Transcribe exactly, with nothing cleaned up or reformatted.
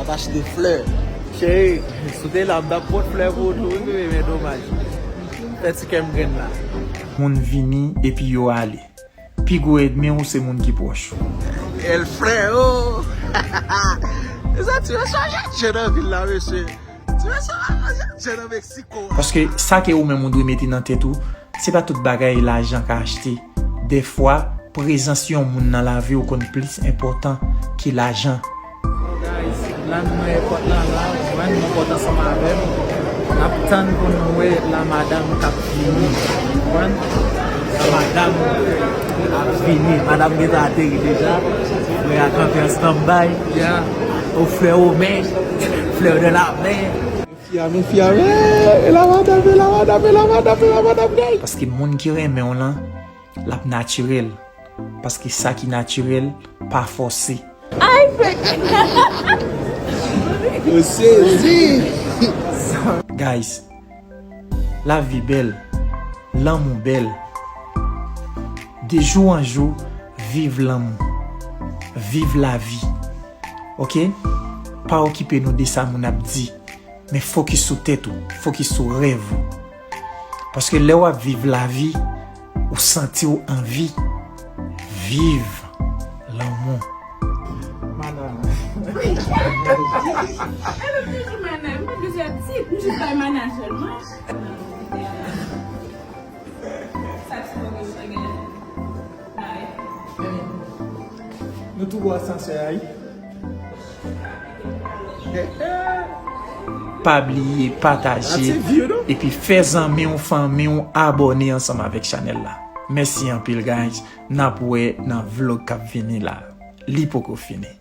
Achte flè. Cheri, si w te la, m t ap pot flè pou ou tou, wi, bebe, men domaj. Fè ti kè m grenn la. Moun vini epi yo ale. Pi gwo ènmi w se moun ki pwòch ou. El Freo! Mezanmi, ti mesye ap jèn nan vil la, mesye. Ti mesye ap jèn nan Meksiko a. Paske sa ke ou menm ou dwe mete nan tèt ou, se pa tout bagay lajan ka achte. Dèfwa, prezans yon moun nan lavi w konn plis enpòtan ke lajan. Guys, la nou nan èpòt la, la, jwenn nou pot ansanm avè m. N ap tann pou nou wè la madanm k ap vini. Konprann? La madanm ap vini. Madanm gentan ateri deja. Frè a kanpe an standby. Yeah. O frè o men. Flè de la men. Fi a men, fi a men. E la madanm, e la madanm, e la madanm, e la madanm, guys. Paske moun ki renmen w lan, l ap natirèl. Paske sa ki natirèl, pa fòse. Ay, fèk. Yo sezi. Guys, lavi bèl, lanmou bèl. De jou an jou, viv lanmou. Viv lavi. Oke? Pa okipe nou de sa moun ap di. Men fokis sou tèt ou, fokis sou rèv ou. Paske lè w ap viv lavi, ou santi w anvi viv lanmou. Madam. Plizyè tip, m jis bay mana sèlman. Sa ti move yo te gen. Nou tou bò asansè a, wi. Pa bliye pataje epi fè zanmi w, fanmi w abòne ansanm avèk chanèl la. Mèsi anpil, guys. N ap wè nan vlog k ap vini la. Li poko fini.